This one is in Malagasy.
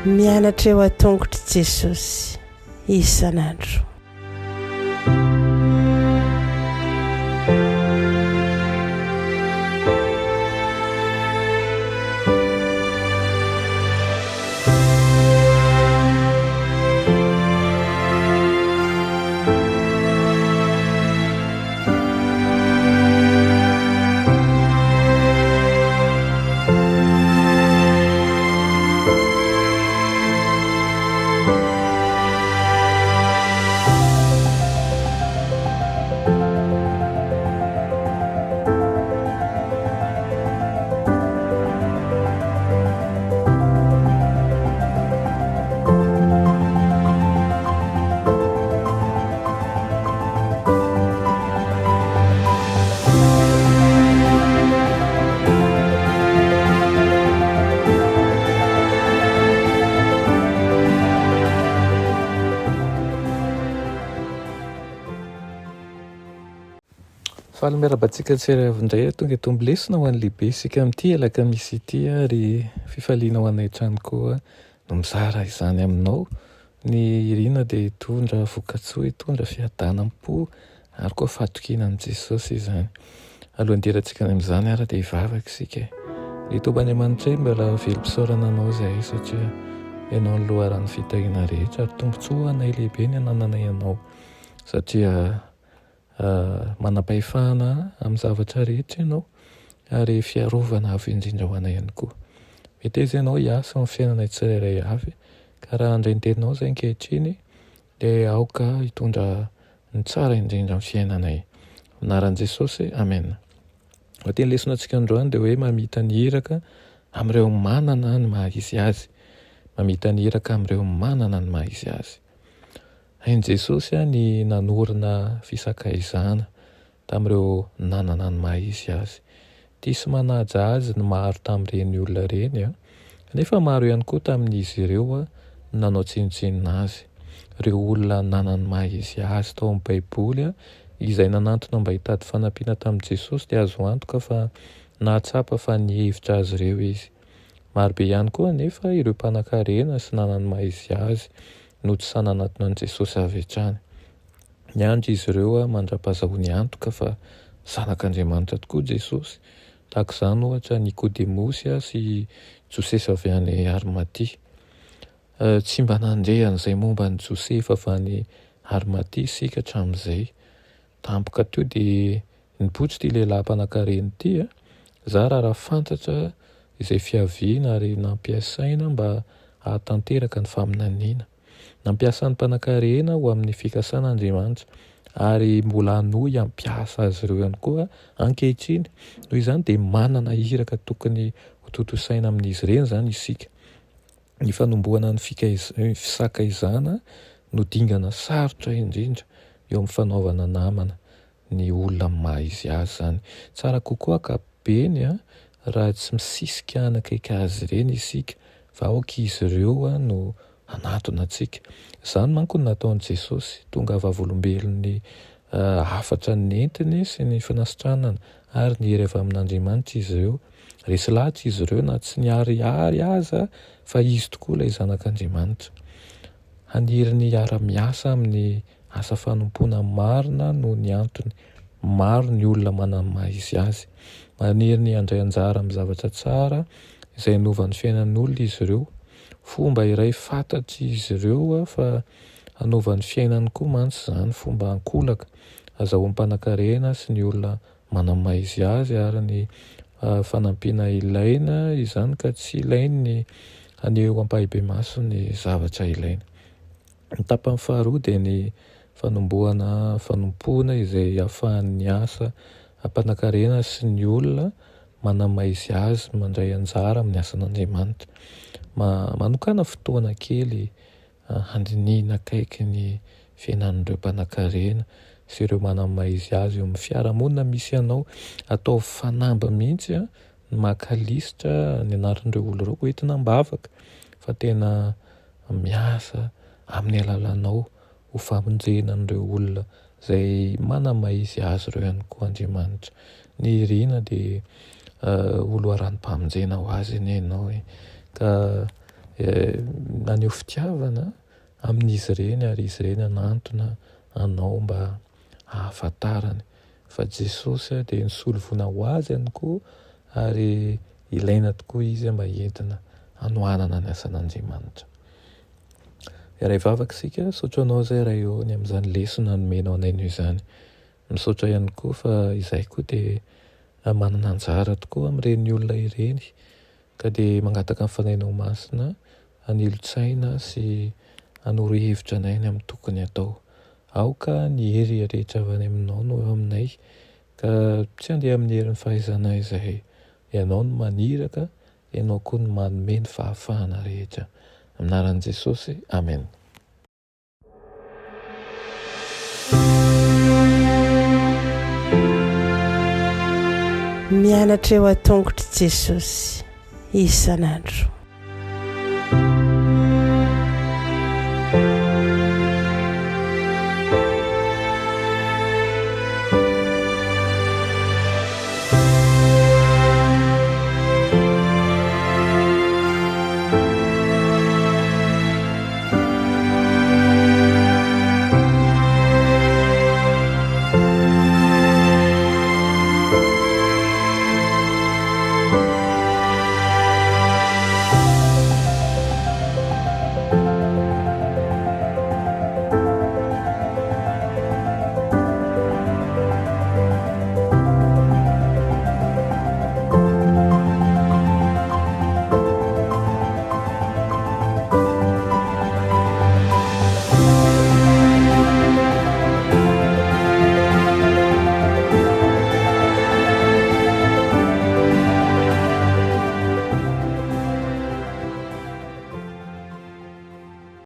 Mianatra eo an-tongotr'i Jesosy isan'andro. Faly miarahaba antsika tsirairay avy indray tonga eto amin'ny lesona ho an'ny lehibe isika amin'ity alakamisy ity ary fifaliana ho anay hatrany koa no mizara izany aminao. Ny irina dia hitondra vokatsoa, hitondra fiadanam-po ary koa fahatokiana amin'i Jesosy izany. Alohan'ny hidirantsika any amin'izany ary dia hivavaka isika e. Ry Tompo Andriamanitray, mbola velom-pisaorana Anao izahay satria Ianao no loharanon'ny fitahiana rehetra ary tombontsoa ho anay lehibe ny anananay Anao satria manam-pahefana amin'ny zavatra rehetra Ianao ary fiarovana avo indrindra ho anay ihany koa. Meteza Ianao hiasa ao amin'ny fiainanay tsirairay avy ka raha handre ny teninao izay ankehitriny dia aoka hitondra ny tsara indrindra amin'ny fiainanay. Amin'ny anaran'i Jesosy, Amena. Ny teny lesona antsika androany dia hoe mamita ny iraka amin'ireo manana ny maha izy azy. Mamita ny iraka amin'ireo manana ny maha izy azy. Hain'i Jesosy ny nanorina fisakaizana tamin'ireo nanana ny maha izy azy. Tia sy manaja azy ny maro tamin'ireny olona ireny, kanefa maro ihany koa tamin'izy ireo no nanao tsinontsinona azy. Ireo olona nanana ny maha izy azy tao amin'ny Baiboly izay nanantona mba hitady fanampiana tamin'i Jesosy dia azo antoka fa nahatsapa fa nihevitra azy ireo izy. Maro be ihany koa anefa ireo mpanankarena sy nanana ny maha izy azy no tsy sahy nanatona an'i Jesosy avy hatrany. Niandry izy ireo mandra-pahazahoany antoka fa Zanak'Andriamanitra tokoa Jesosy. Tahaka izany, ohatra, Nikodemosy sy Josefa avy any Arimatia. Tsy mba nandre an'izay momba an'i Josefa avy any Arimatia isika hatramin'izay. Tampoka teo dia nipoitra ity lehilahy mpanankarena ity, zara raha fantatra izay fiaviany ary nampiasaina mba hahatanteraka ny faminaniana. Nampiasa ny mpanankarena ho amin'ny fikasana Andriamanitra, ary mbola hanohy hampiasa azy ireo ihany koa ankehitriny. Noho izany dia manana iraka tokony hotontosaina amin'izy ireny izany isika. Ny fanombohana ny fisakaizana no dingana sarotra indrindra eo amin'ny fanaovana namana ny olona amin'ny maha izy azy izany. Tsara kokoa ankapobeny raha tsy misisika hanakaiky azy ireny isika fa aoka izy ireo no hanatona antsika. Izany manko no nataon'i Jesosy, tonga vavolombelon'ny hafatra nentiny sy ny fanasitranana ary ny hery avy amin'Andriamanitra izy ireo. Resy lahatra izy ireo na tsy niharihary aza fa izy tokoa ilay Zanak'Andriamanitra. Haniry ny hiara-miasa amin'ny asa fanompoana marina noho ny antony maro ny olona manana ny maha izy azy. Maniry ny handray anjara amin'ny zavatra tsara izay hanova ny fiainan'olona izy ireo. Fomba iray fantatr'izy ireo fa hanova ny fiainany koa mantsy izany, fomba ankolaka azahoan'ny mpanankarena sy ny olona manana ny maha izy azy ary ny fanampiana ilaina izany ka tsy ilainy ny haneho ampahibemaso ny zavatra ilaina. Ny tapany faharoa dia ny fanombohana fanompoana izay ahafahan'ny asa mpanankarena sy ny olona manamaizy azy mandray anjara amin'ny asan'Andriamanitra. Manokàna fotoana kely handinihina akaiky ny fiainan'ireo mpanankarena sy ireo manamaizy azy eo amin'ny fiarahamonina misy anao. Ataovy fanamby mihitsy ny maka lisitra ny anaran'ireo olona ireo hoentina am-bavaka fa tena miasa amin'ny alalanao ho famonjena an'ireo olona izay manamahizy azy ireo ihany koa Andriamanitra. Ny irina dia ho loharanom-pamonjena ho azy anie ianao e. Ka naneho fitiavana amin'izy ireny ary izy ireny hanantona anao mba hahafantarany fa Jesosy dia nisolo voina ho azy ihany koa ary ilaina tokoa izy mba entina hanohanana ny asan'Andriamanitra. Iray vavaka isika, misaotra anao izay Ray ô ny amin'izany lesona nomenao anay noho izany. Misaotra ihany koa fa izahay koa dia manana anjara tokoa amin'ireny olona ireny ka dia mangataka ny Fanahinao Masina hanilo-tsaina sy hanoro hevitra anay ny amin'ny tokony hatao. Aoka ny hery rehetra avy any aminao no eo aminay ka tsy handeha amin'ny herin'ny fahaizanay izahay. Ianao no maniraka Ianao koa no manome ny fahafahana rehetra. Amin'ny anaran'i Jesosy, Amen. Mianatra eo an-tongotr'i Jesosy isan'andro.